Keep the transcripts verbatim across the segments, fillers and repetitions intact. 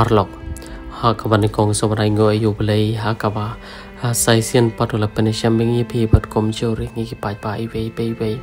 Paralok, ha kaba nyngkong sngewbha ai nguh ïa U Blei ha kaba, ha, sa shisien pat u la pynshem ïa ngi, phi bad kumjuh ruh ngi ki paidbah iwei pa iwei.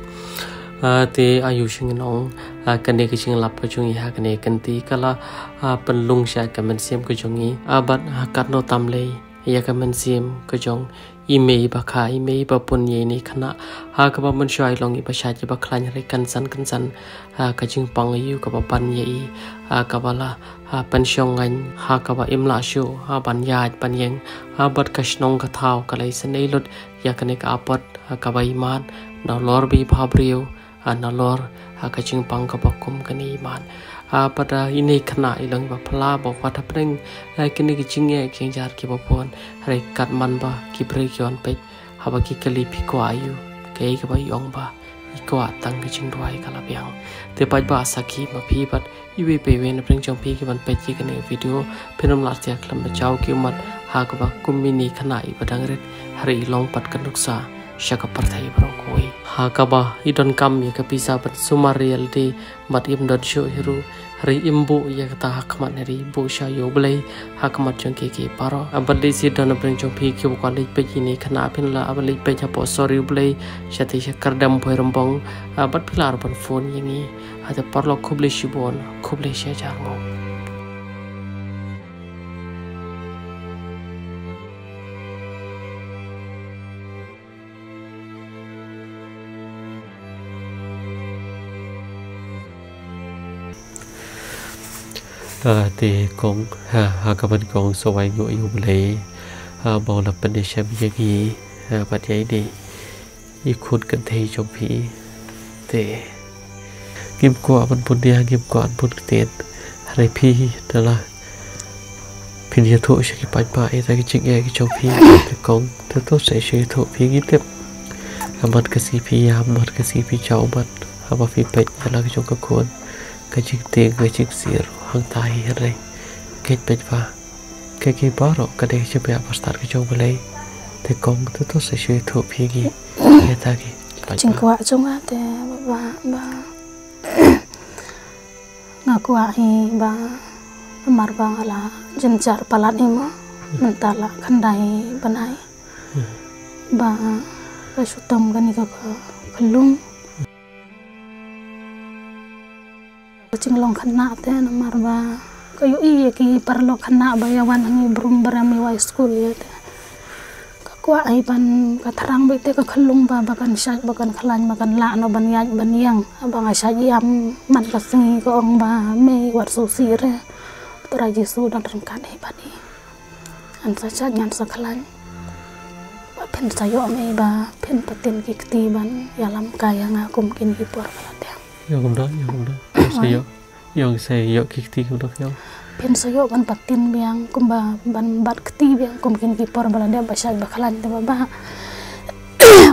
Ha, te ïa u shnong, ha, kane ka jinglap ka jong ngi ha kane ka kynti ka la, ha, pynlong sha ka mynsiem ka jong ngi, ha, bad, ha, katno tam lei ïa ka mynsiem ka jong i mei ba kha, i mei ba pun ïa ine i khynnah, ha kaba mynshuwa i long iba shait iba khlaiñ hynrei kynsan kynsan, ha ka jingpang aïu kaba pan ïa i, ha kaba la, ha, pynshong ngan, ha kaba im lah shuh, ha, ban ïaid ban ïeng, ha, bad ka shnong ka thaw ka la isynei lut ïa kane ka apot, ha kaba i mad, nalor ba i bhabriew, ha, nalor, ha, ka jingpang kaba kum kane i mad. Ha, bad, ha, ine i khynnah i long iba phylla ba wat hapdeng, ha, kine ki jingeh ki jingjar kiba bun, hynrei katba man ba ki briew ki wan peit, haba ki kylli phi kwah aïu, kaei kaba i ong ba i kwah tang ka jingduwai ka la biang. Te paidbah, sakhi ma phi bad iwei pa iwei na pdeng jong phi ki ban peit ïa kane ka video, phin ym lah satia khlem ba jaw ki ummat, ha kaba kum ine i khynnah iba dang rit, hynrei i long pat ka nuksa sha ka pyrthei baroh kawei. Ha kaba i donkam ïa ka pisa ban sumar ïa lade, bad im don shuh hi ruh, hynrei im buh ïa kata ha khmat, hynrei buh sha ïa U Blei ha khmat jong kiei kiei baroh. Ha, bad lehse don na pdeng jong phi kiba kwah leit peit ïa ine i khynnah, phin lah ban leit peit hapoh sor U Blei, shatei sha Kyrdem Bhoirymbong, ha, bad phi lah ruh ban phone ïa ngi. Ha, te paralok, khublei shibun, khublei shihajar nguh. Ha, te kong, ha, ha kaba nyngkong sngewbha ai nguh ïa U Blei, ha, ba u la pynshem ïa ngi, ha, bad ïa ine i khun kynthei jong phi. Te ngim kwah ban pyndiah, ngim kwah ban pynkyntien, hynrei phi da la phin ïathuh sha ki paidbah ïa kita ki jingeh ki jong phi. Te kong, te to sa shu ïathuh, phi ngi tip, ha man ka sngi phi ïam, ha man ka sngi phi jaw ummat, haba phi peit ïa la ka jong ka khun, ka jingtieng ka jingsir hangta hi, hynrei ngeit beit ba kaei kaei baroh ka dei ka jingpynbna ba stad ka jong U Blei. Te kong, te to sa shu ïathuh, phi ngi ïa kita ki paidbah. Jingkwah jong nga te ba, ba, ba nga kwah hi ba namar ba nga la jynjar palat hi mo, mynta la khyndai bnai ba la shu tam kane ka, ka khunlung. Ka jinglong khynnah te namar ba ka ïohi ïa ki paralok khynnah ba ïa wan hangne brum brum ïa wai skul ïa te. Ka kwah hi ban, ka thrang beit te ka khunlung ba, ba kan shait, ba kan khlaiñ, ba kan lah noh ban ïaid ban ïeng. Ba nga shait ïam man ka sngi, ka ong ba mei, wat sngewsih re. U Trai Jisu u dang ryngkat hi bad ngi. Ngan sa shait, ngan sa khlaiñ. Ba phin sa ïoh mei ba phin patin ki kti ban ïalam kai ïa nga kum kine ki por ba la dep. Ïa kumno, ïa kumno. Sa ïoh. Ïa, sa ïoh ki kti kumno, ïa. Phin sa ïoh ban patin biang kumba, ban bat kti biang kum kine ki por ba la dep ba shait ba khlaiñ te Baba.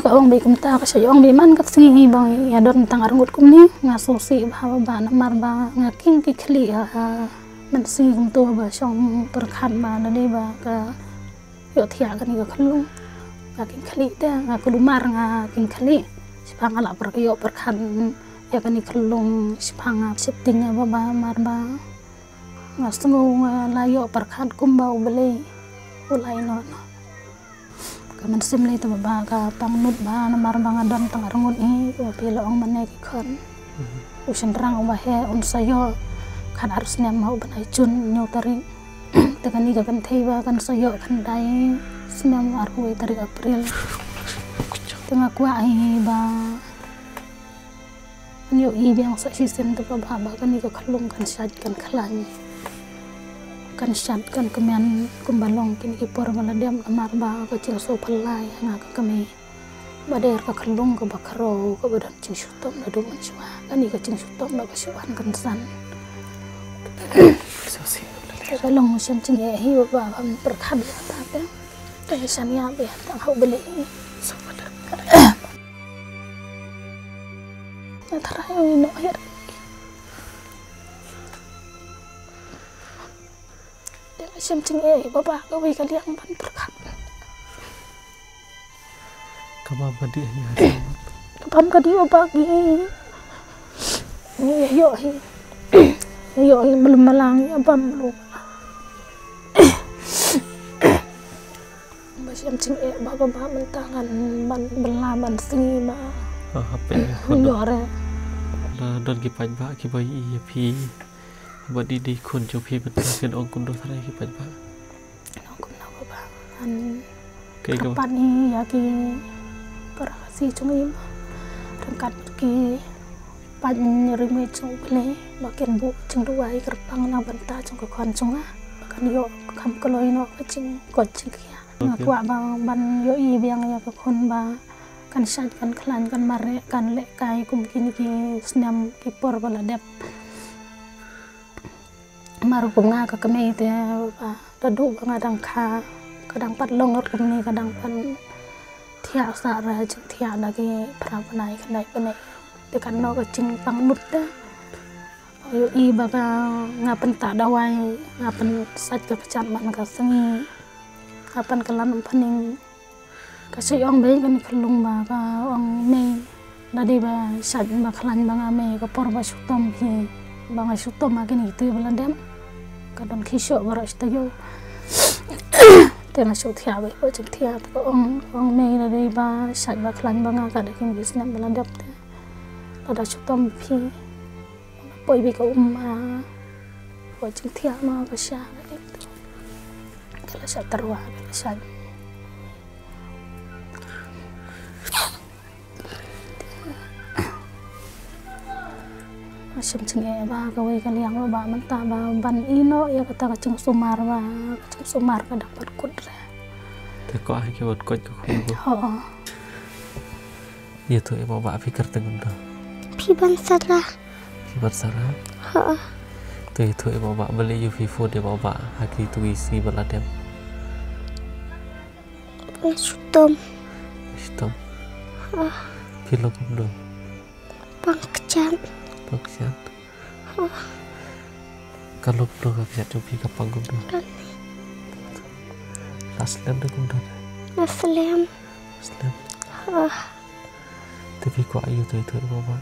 Ka ong beit kumta, ka shait ong beit man ka sngi hi ba ïa don tang arngut kumne. Nga sngewsih Baba, namar ba nga king ki khlieh, ah, ah, mynsngi kumto ba shong pyrkhat ba lada dei ba ka ïohthiah kane ka khunlung. Nga king khlieh te, nga kulmar, nga king khlieh. Shiphang nga la pyrkhat, ïoh pyrkhat ïa kane ka khunlung, shiphang nga sheptieng ïa Baba, namar ba nga sngew nga la ïoh pyrkhat kumba U Blei u la ïehnoh noh. Ka mynsiem lei te Baba ka pang nud Baba, namar ba nga don tang arngut hi, kumba phi la ong mynne ki khun. Mhm. U shynrang uba heh un sa ïoh khatar snem ha u bnai Jun, hynñiew tarik. Te kane ka kynthei ba kan sa ïoh khyndai snem, arphew wei tarik April. Te nga kwah hi ba ngan ïohi biang sa shisien te Baba, ba kane ka khunlung kan shait kan khlaiñ, kan shait kan kmen kumba long kine ki por ba la dep, namar ba ka jingsngewphylla ïa nga ka kmie. Ba dei ka khunlung kaba khraw, kaba don jingshitom naduh mynshuwa. Kane ka jingshitom ba ka shu wan kynsan. Ka long shem jingeh hi Baba, ban pyrkhat ïa kata te. Te shaniah beit tang ha U Blei. Nga tharai u ïehnoh hi. Te nga shem jingeh hi Baba, kawei ka liang ban pyrkhat. Ka bam ka dih hi. Ka bam ka dih Baba, ngi ïoh hi. Ngi ïoh hi, mlum malang ïa bam mlum. Em jingeh ba ba ba mynta ngan ban bylla ban sngi ba. Ha ha pe. Ïoh re. La don ki paidbah kiba ïohi ïa phi. Ba dei dei khun jong phi mynta kin ong kumno tharai ki paidbah. Nong kumno ba ba ngan kyrpad ïa ki para Khasi jong ngi ba ryngkat ki paid riewmit jong U Blei ba kin buh jingduwai kyrpang na bynta jong ka khon jong nga ba kan ïoh kham kloi noh ka jingkoit jingkhiah. Nga kwah ba ban ïohi biang ïa ka khun ba kan shait kan khlaiñ kan mareh kan lehkai kum kine ki snem ki por ba la dep. Mar kum nga ka kmie te ba da duh ba nga dang kha ka dang pat long ruh kumne ka dang pat thiah sah ra jingthiah na ki para bnai khyndai bnai te kan noh ka jingpang nud te. Ïohi ba ka nga pyntah dawai nga pynsait ka kjat man ka sngi nga pynkylla ym pynning. Ka shait ong beit kane ka lung ba ka ong mei. Lada dei ba shait ba khlaiñ ba nga mei ka por ba shu tom phi ba nga shu tom ha kine ki tui ba la dep. Ka don ki shoh baroh shi taïew. Te nga shu thiah beit ba jingthiah te ka ong ong mei lada dei ba shait ba khlaiñ ba nga ka da kine ki snem ba la dep te. Lada shu tom phi. Poi beit ka um ha. Ba jingthiah ma ka sha ka dei tu. Ka la sha tyrwa ka la sha. Shim jingeh ba kawei ka liang ba mynta ba ban ïeh noh ïa kata ka jingsumar ba ka jingsumar ka dang pat kut re. Te ko ai ki wat koit ka khun ko. Ho. Ïathuh ïa ba ba phi kyrteng kumno. Phi ban sara. Phi ban sara. Ho. Te ïathuh ïa ba ba balei ïa phi phone ïa ba ba ha ki tu isi ba la dem. Shu tom. Shu tom. Phi long kumno? Pang kjat. Pang kjat. Ka long kumno ka kjat jong phi ka pang kumno? La slem ne kumno? La slem. Slem. Te phi kwah ïa uto ïa uto ïa ba ba.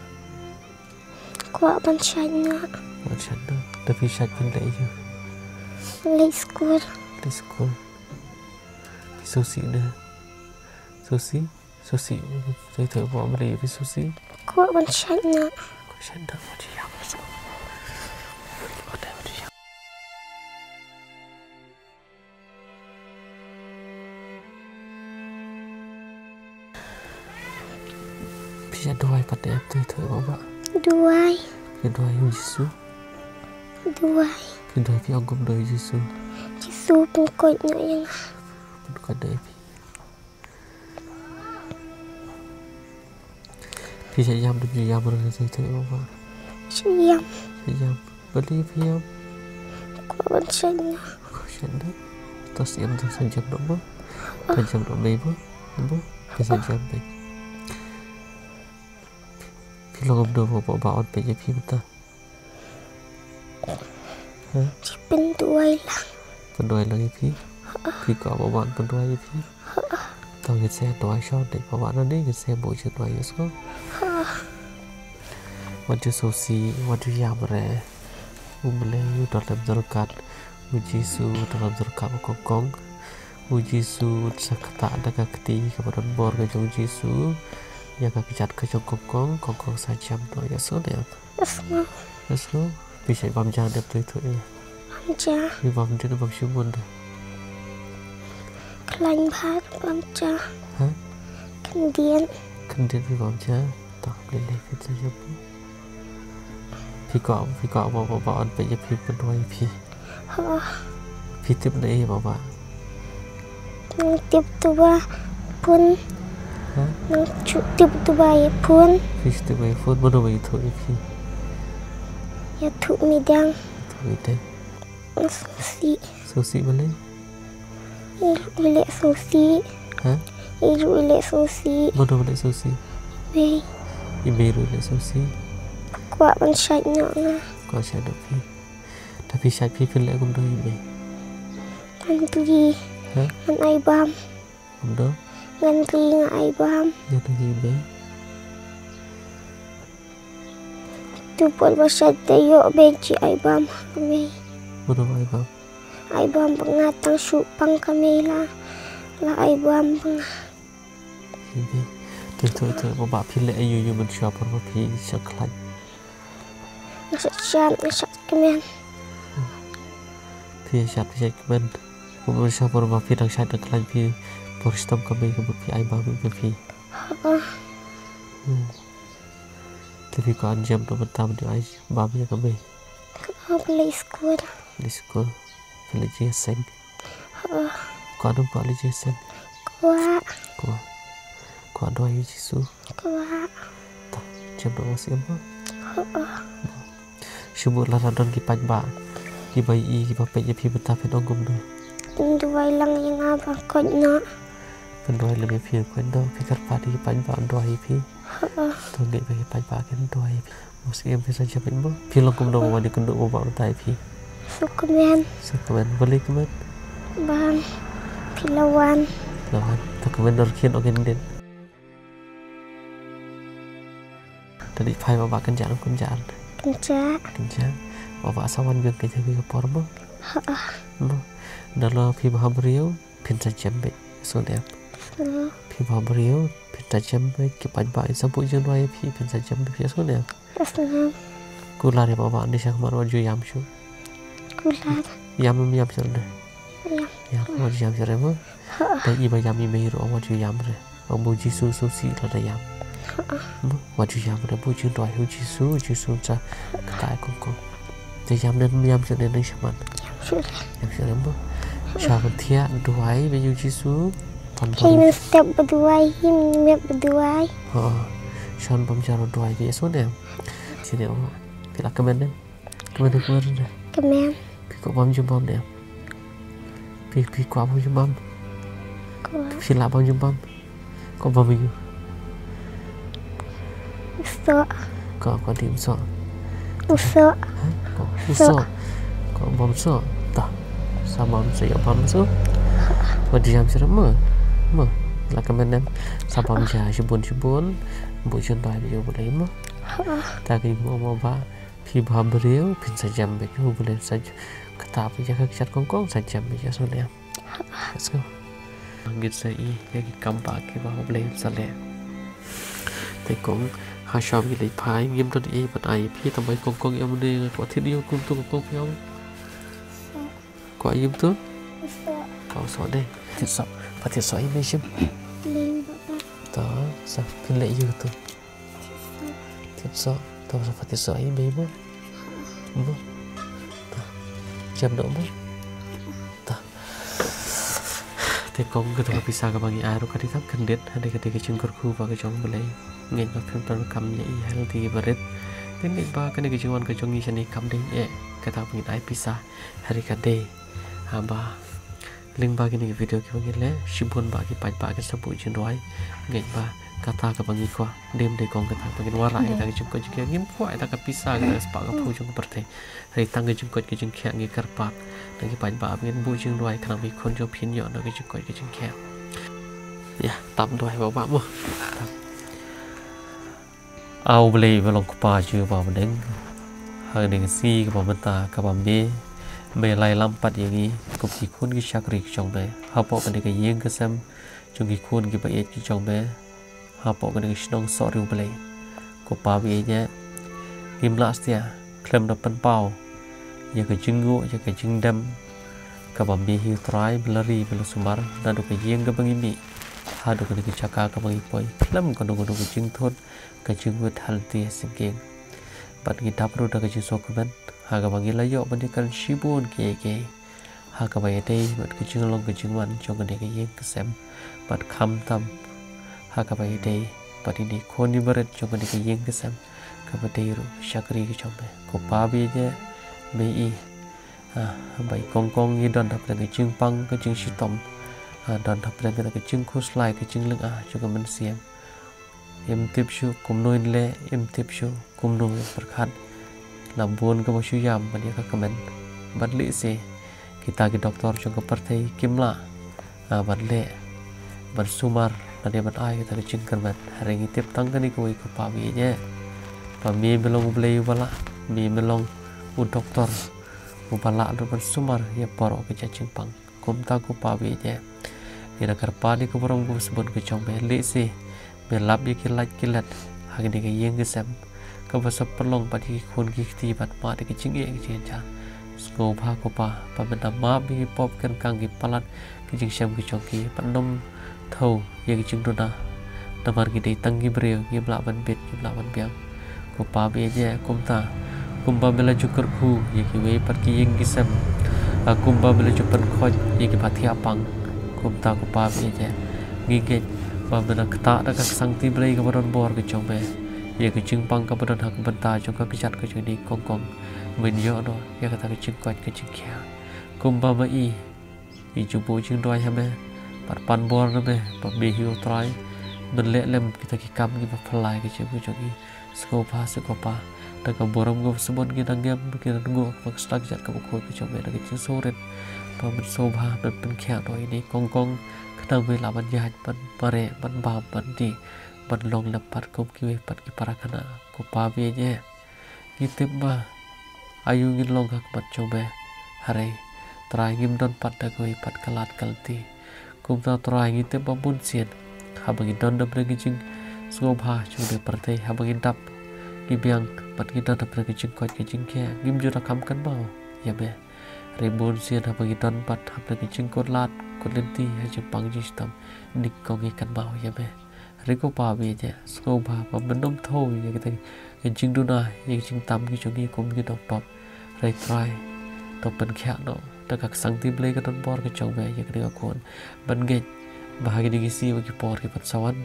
Kwah ban shait noh. Ban shait noh. Te phi shait phin leh ïa u. Leit skul. Leit skul. Phi sngewsih ne. Sngewsih. Sngewsih. Te te ba ba leh phi sngewsih. Kwah ban shait noh. Kwah shait noh. Phi ïa duwai pat ïa phi tu ba ba. Duwai. Phi duwai ïa u Jisu. Duwai. Phi duwai phi ong kumno ïa u Jisu. Jisu pynkoit noh ïa nga. Pynkoit noh ïa phi. Phi shah ïam, phi ïam re, shah ïam. Shah ïam. Shah ïam. Balei phi ïam? Kwah ban shah ïam. Kwah shah ïam. To shah ïam, to shah ïam noh mo. To shah ïam noh mo. Mo. Phi shah ïam mo. Phi long kumno ba, ba, ba wan peit ïa phi mynta? Ha? Pynduwai lang. Pynduwai lang ïa phi? Phi kwah ba wan pynduwai ïa phi? To ngin sa duwai shwa, dei ba wan nangne ngin sa buh jingduwai ïa sngew. Wat ju sngewsih, wat ju ïam re. U Blei u don lem jyrkat. U Jisu u don lem jyrkat ba kongkong. U Jisu un sa ktah da ka kti kaba don bor ka jong u Jisu ïa ka kjat ka jong kongkong, kongkong sa jem noh ïa sngew ne em? Ïa sngew. Ïa sngew. Phi shait bam ja ne em tu tu ïa? Bam ja. Phi bam dien bam shibun de? Khlaiñ bha bam ja. Ha? Khyndiat. Khyndiat phi bam ja. Tang lei lei phi tu ïa phi. Phi kwah, phi kwah ba, ba, ba wan peit ïa phi pynduwai ïa phi. Phi tip na ei ba ba? Nang tip tu ba phone. Ha? Nang shu tip tu ba ïa phone. Phi shu tip ba ïa phone, mano ba ïathuh ïa phi? Ïathuh midang. Ïathuh midang. Sngewsih. Sngewsih balei? I ruh i leh sngewsih. Ha? I ruh i leh sngewsih. Mano ba leh sngewsih? I mei. I mei ruh i leh sngewsih. Kwah ban shait noh nga. Kwah shait noh phi. Te phi shait phi phin leh kumno ïa i mei? Ngan ri. Ha? Ngan ai bam. Kumno? Ngan ri nga ai bam. Ngan ri i mei. Tu por ba shait te ïoh ben shi ai bam ha ka mei. Kumno ai bam? Ai bam ba nga tang shu pang ka mei la. la ai bam ba nga. Phi, phi. Te to, to, ba, ba phi leh aïu, aïu mynshuwa por ba phi shah khlaiñ? Nga shah shad, nga shah kmen. Phi shah, phi shah kmen. Ba mynshuwa por ba phi dang shad dang khlaiñ phi, por shitom ka mei kaba phi ai bam ïa phi. Ha. Hmm. Te phi kwah jem noh mynta ban ai bam ïa ka mei? Kwah leit skul. Leit skul. Phi leit jingïaseng? Kwah, nang kwah leit jingïaseng? Kwah. Kwah. Kwah duwai ïa u Jisu? Kwah. Ta, jem noh u Syiem ba. Shu mut lada don ki paidbah kiba ïohi kiba peit ïa phi mynta phin ong kumno? Duwai lang ïa nga ba koit noh. Phin duwai lang ïa phi koit noh, phi kyrpad ïa ki paidbah duwai ïa phi. To ngeit ba ki paidbah kin duwai ïa phi. U Syiem phi sa jam mo. Phi long kumno ba wan ïakynduh bad u Bah mynta ïa phi? Sngewkmen. Sngewkmen. Balei kmen? Ba phi la wan. La wan. To kmen noh khyndiat, ong khyndiat. Te dei phai ba, ba kynjah, kynjah. Kynjah. Kynjah. Ba, ba sa wan biang ka jaka ka por mo. Ha. Mo. Nalor phi bha briew. Phin sa jem beit, sngewdei em? Hmm. Phi bha briew, phin sa jem beit, ki paidbah in sa buh jingduwai ïa phi, phin sa jem beit, sngewdei em? Sngewdei. Kular ïa u Bah, ïa u Bah, ynda sha khmat wat ju ïam shuh. Kular. Ïam, ïam shuh ne? Ïam. Ïam, wat ju ïam shuh re mo? Ha. Te i ba ïam i mei ruh wat ju ïam re. Ba u Jisu sngewsih lada ïam. Ha. Mo, wat ju ïam re, buh jingduwai ïa u Jisu, u Jisu un sa ktah ïa kong kong. Te ïam ne ym ïam shuh ne, ïam shuh ne? Ïam shuh re. Ïam shuh re mo. Sha ban thiah duwai bad ïa u Jisu. Hei, mynstep ba duwai, hei, mynmiet ba duwai. Ha. Sha ban bam jar duwai bad ïa u Jisu ne. Sini o. Phi la kmen ne? Kmen ne, kmen ne? Kmen. Phi kwah bam jingbam ne? Phi, phi kwah bam jingbam? Kwah. Phi lah bam jingbam? Kwah bam ïa u? U soh. Kwah, kwah dei u soh. U soh. Ha? Kwah u soh. Soh. Kwah bam soh. Ta. Sa bam soh, ïa bam soh. Wat ju ïam shuh re mo. Mo. La kmen ne em. Sa bam ja shibun shibun. Buh jingduwai bad ïa u Blei mo. Ta ki mo mo ba. Phi bha briew, phin sa jem beit, u Blei sa j-, kata phi ja ka kjat kong kong, sa jem beit, sngewdei em? Let's go. Ngin sa ïohi ïa ki kam ba kiba u Blei un sa leh. Te kong, ha shwa ngi leit phai, ngim don ei ban ai ïa phi, tang ba kong kong ïa u ne, kwah thied ïa u kumto kong kong ïa u. Kwah ïa u to? Kwah u soh de. Thied soh, pha thied soh ïa me shim. To, sa phin leh ïa u to. Thied soh, to sa pha thied soh ïa me mo. Mo. To. Jem noh mo. To. Te kong, kata ka pisa kaba ngi ai ruh ka dei tang khyndiat, hynrei ka dei ka jingkyrkhu ba ka jong u Blei. Ngeit ba phin pyndonkam ïa i ha lynti ba rit. Te ngeit ba kane ka jingwan ka jong ngi shane kam dei eh kata ba ngin ai pisa, hynrei ka dei haba lyngba kine ki video kiba ngi leh, shibun ba ki paidbah kin sa buh jingduwai. Ngeit ba kata kaba ngi kwah, ym dei kong kata ba ngin wanrah ïa kata ka jingkoit jingkhiah, ngim kwah ïa kata ka pisa, kata ka spah ka phew jong ka pyrthei. Hynrei tang ka jingkoit ka jingkhiah ngi kyrpad na ki paidbah ba ngin buh jingduwai khnang ba ki khun jong phi kin ïoh na ka jingkoit ka jingkhiah. Ïa, tap duwai ba, ba mo. Tap. A U Blei ba long Kpa jong ngi ba ha bneng, ha kane ka sngi kaba mynta kaba me, me la ïalam pat ïa ngi kum ki khun ki shakri ki jong me hapoh kane ka ïing ka sem jong ki khun kiba ïeit ki jong me, hapoh kane ka shnong Sohriewblei. Ko Pa ba ïeit, ngim lah satia khlem da pynpaw ïa ka jingnguh ïa ka jingdem kaba me hi U Trai ba la ri ba la sumar naduh ka ïing kaba ngi mih haduh kane ka jaka kaba ngi poi, khlem kano kano ka jingthut ka jingwit ha lynti ha syngkien. Bad ngi dap ruh da ka jingsngewkmen ha kaba ngi la ïoh ban ïakren shibun kiei kiei ha kaba ïadei bad ka jinglong ka jingman jong kane ka ïing ka sem, bad khamtam ha kaba ïadei bad ine i khun iba rit jong kane ka ïing ka sem kaba dei ruh shakri ka jong me. Ko Pa ba ïeit, me i, ah, ba i kong kong i don hapdeng ka jingpang ka jingshitom, ah, don hapdeng kata ka jingkhuslai ka jinglynga jong ka mynsiem. Im tip shuh kumno in leh, im tip shuh kumno in pyrkhat. La bun kaba shu ïam ban ïa ka kmen. Bad lehse kita ki doktor jong ka pyrthei kim lah, ah, ban leh, ban sumar lane ban ai kata ka jingkyrmen. Hynrei ngi tip tang kane kawei, ko Pa ba ïeit, ba me me long U Blei uba lah, me me long u doktor uba lah ruh ban sumar ïa baroh ka jait jingpang. Kumta ko Pa ba ïeit, Ngi da kyrpad ïa ka burom kaba sbun ka jong me, lehse me lap ïa ki lait ki let ha kane ka ïing ka sem kaba sa pynlong bad ïa ki khun ki kti bad mad ïa ki jingeh ki jingeh. Sngewbha ko Pa ba men da map ïa ki pop kyrkang ki palat ki jingshem ki jong ki, bad nym thew ïa ki jingduna. Namar ki dei tang ki briew, kim lah ban bit, kim lah ban biang. Ko Pa ba ïeit, kumta kumba me la ju kyrkhu ïa kiwei pat ki ïing ki sem, ha kumba me la ju pynkhuid ïa kiba thiah pang, kumta ko Pa ba ïeit, ngi ngeit ba men da ktah da ka ksangti Blei kaba don bor ka jong me ïa ka jingpang kaba don ha ka bynta jong ka kjat ka jong kine ki kongkong. Men ïoh noh ïa kata ka jingkoit ka jingkhiah kumba ma i i ju buh jingduwai ha me bad pan bor na me ba me hi, ko Trai, men leh lem kita ki kam kiba phylla ïa ka jingim ka jong i. Sngewbha seh ko Pa, da ka burom kaba sbun ngi da ngem, ngi da nguh ha ka sla kjat kaba khuid ka jong me, da ka jingsngewrit ba men sngewbha ban pynkhiah noh ïa kine ki kongkong khnang ba i lah ban ïaid, ban mareh, ban bam, ban dih, ban long lem pat kum kiwei pat ki para khynnah. Ko Pa ba ïeit, ngi tip ba aiu ngin long ha khmat jong me, hynrei Trai, ngim don pat da kawei pat ka lad ka lynti. Kumta Trai, ngi tip ba bunsien haba ngi don hapdeng ka jingsngewbha jong kane ka pyrthei, haba ngi dap ngi biang bad ngi don hapdeng ka jingkoit ka jingkhiah, ngim ju da kham kynmaw ïa me. Hynrei bunsien haba ngi don pat hapdeng ka jingkut lad kut lynti ha jingpang jingshitom, nyngkong ngi kynmaw ïa me. Hynrei ko Pa ba ïeit, sngewbha ba men nym thew ïa kita ki jingduna, ïa ki jingtam ki jong ngi kum ki nongpop. Hynrei Trai, to pynkhiah noh da ka ksangti Blei ka don bor ka jong me ïa kane ka khun, ban ngeit ba ha kine ki sngi bad ki por kiban sa wan,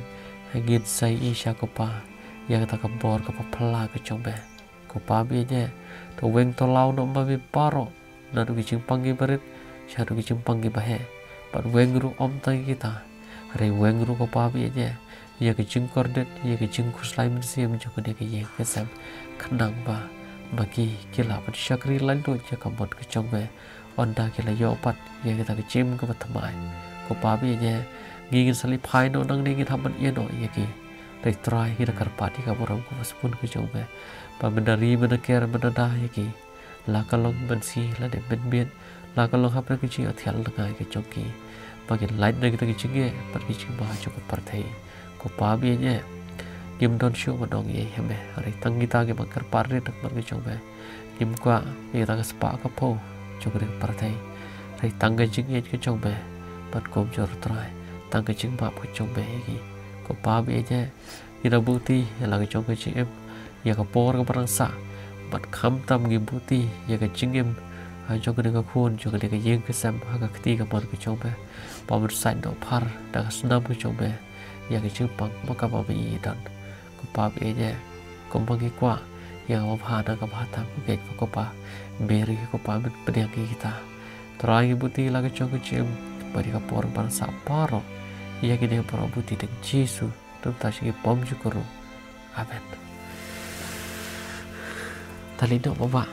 ngin sa ïohi sha ko Pa ïa kata ka bor kaba phylla ka jong me. Ko Pa ba ïeit, to weng to law noh ma me baroh, naduh ki jingpang kiba rit shaduh ki jingpang kiba heh. Bad weng ruh ym tang ïa kita, hynrei weng ruh ko Pa ba ïeit, ïa ka jingkordit, ïa ka jingkhuslai mynsiem jong kane ka ïing ka sem, khnang ba ma ki ki lah ban shakri laitluid ïa ka mon ka jong me, ynda ki la ïoh pat ïa kita ki jingim kaba thymmai. Ko Pa ba ïeit, ngi ngin sa leit phai noh nangne, ngin hap ban ïeh noh ïa ki. Hynrei Trai, ngi da kyrpad ïa ka burom kaba sbun ka jong me ba men da ri, men da ker, men da da ïa ki, la ka long mynsngi lane mynmiet, la ka long hapdeng ka jingïathiah lyngngai ka jong ki, ba kin lait na kita ki jingeh bad ki jingma jong ka pyrthei. Ko Pa ba ïeit, ngim don shuh ban ong ei ei ha me, hynrei tang kita kiba kyrpad rit na ka mon ka jong me. Ngim kwah ïa kita ka spah ka phew jong kane ka pyrthei, hynrei tang ka jingïeit ka jong me, bad kumjuh Trai, tang ka jingmap ka jong me ïa ki. Ko Pa ba ïeit, ngi da buhti ïa la ka jong ka jingim, ïa ka por kaba dang sah, bad khamtam ngi buhti ïa ka jingim, ha, jong kane ka khun, jong kane ka ïing ka sem, ha ka kti ka mon ka jong me, ba men sait noh phar da ka snam ka jong me ïa ka jingpang ba kaba ma i i don. Ko Pa ba ïeit, kumba ngi kwah ïa kaba bha na kaba bha tam, ngi ngeit ba ko Pa, me ruh ko Pa men pdiang ïa kita. Trai, ngi buhti la ka jong ka jingim bad ïa ka por ba dang sah baroh, ïa kine baroh buhti da u Jisu, to ngin ïa pom jukuru. Amen. Tali dok baba.